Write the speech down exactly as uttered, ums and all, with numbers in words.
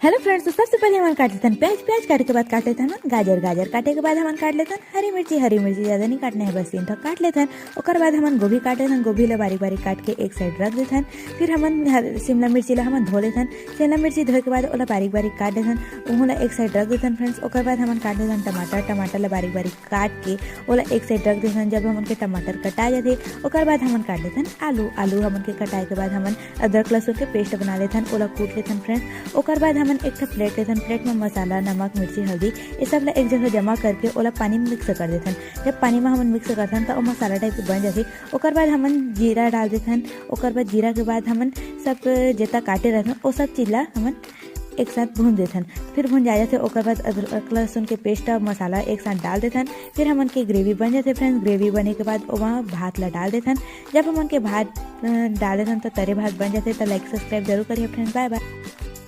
Hello friends, तो सबसे पहले हमन काट लेथन प्याज। प्याज काटे के बाद काट लेथन हमन गाजर। गाजर काटे के बाद हमन काट लेथन हरी मिर्ची। हरी मिर्ची ज्यादा नहीं काटना है, बस तीन ठो काट लेथन। ओकर बाद हमन गोभी काट लेथन। गोभी ला बारीक बारीक काट के एक साइड रख देथन। फिर हमन हर शिमला मिर्ची ला हमन धो लेथन। शिमला मिर्ची धोए के बाद ओला बारीक बारीक काट लेथन, ओहू ला एक साइड रख देथन फ्रेंड्स। ओकर बाद हमन काट लेथन टमाटर। टमाटर ला बारीक बारीक काट के ओला एक साइड रख देथन। जब हमन के टमाटर कटा जाथे, ओकर बाद हमन काट लेथन आलू। आलू हमन के कटाए के बाद हमन अदरक लहसुन के पेस्ट बना लेथन, ओला कूट लेथन फ्रेंड्स। ओकर बाद हमन एक ठो प्लेट लेथन। प्लेट में मसाला, नमक, मिर्ची, हल्दी, ये सब ला एक जगह जमा करके ओला पानी में मिक्स कर देथन। जब पानी में हमन मिक्स करथन, त ओ मसाला टाइप के बन जाथे। ओकर बाद हमन जीरा डाल देथन। ओकर बाद जीरा के बाद हमन सब जेता काटे रहथन, ओ सब चीज ला हमन एक साथ भून देथन। फिर भून जा जाथे, ओकर बाद अदरक लहसुन के पेस्ट और मसाला एक साथ डाल देथन। फिर हमन के ग्रेवी बन जाथे फ्रेंड्स। ग्रेवी बने के बाद ओमा भात ला डाल देथन। जब हमन के भात अ, डाल देथन, तो तरे भात बन जाथे। तो लाइक सब्सक्राइब जरूर करिए फ्रेंड्स। बाय बाय।